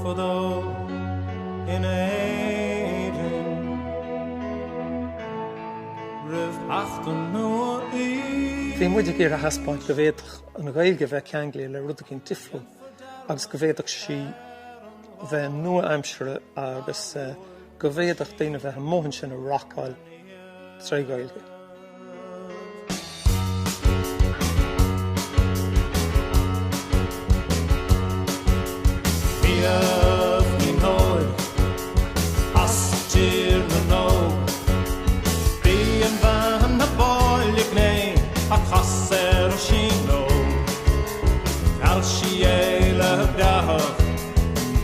Fadó in Éirinn roimh theacht an nua-aois. Bhí muid ag iarraidh a thaispeáint go bhféadfadh an Ghaeilge a bheith ceangailte le rud éicint difriúil agus go bhféadfadh sí bheith nua-aimseartha agus go bhféadfadh daoine bheith amuigh ansin ag rocáil tré Ghaeilge. Méabh Ní Nóil as Tír na nÓg. B'í an bhean ab áille gné a casadh ar Oisín Óg. Mheall sí é le breáthacht,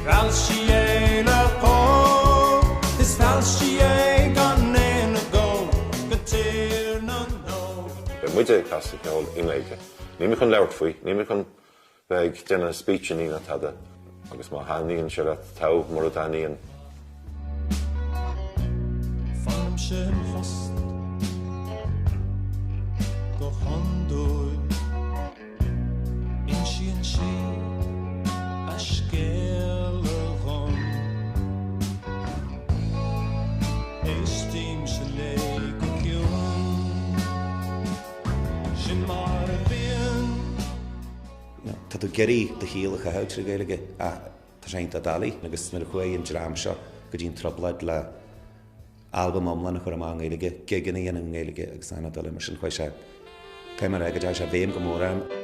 mheall sí é le póg, is mheall sí é gan aon agó go Tír na nÓg. Beidh muide ag casadh ceol i nGaeilge. Níl mé chun labhairt faoi, níl mé chun bheith ag déanamh speechannaí ná tada agus má thaitníonn sé leat, togha, mura dtaitníonn. Fanaimse im thost go hiondúil. Insíonn sí a scéala dhom. Éistímse léi go ciúin. Sin mar a bhíonn. Tá tú ag iarraidh do shaol a chaitheamh trí Ghaeilge ach tá sé iontach doiligh agus nuair a chuaigh an dream seo go dtí an trioblóid le albam iomlán a chur amach i nGaeilge, gigeanna a dhéanamh i nGaeilge agus ana dul mar sin chuaigh sé, caithfidh mé a rá go dteachaigh sé i bhfeidhm go mór orm.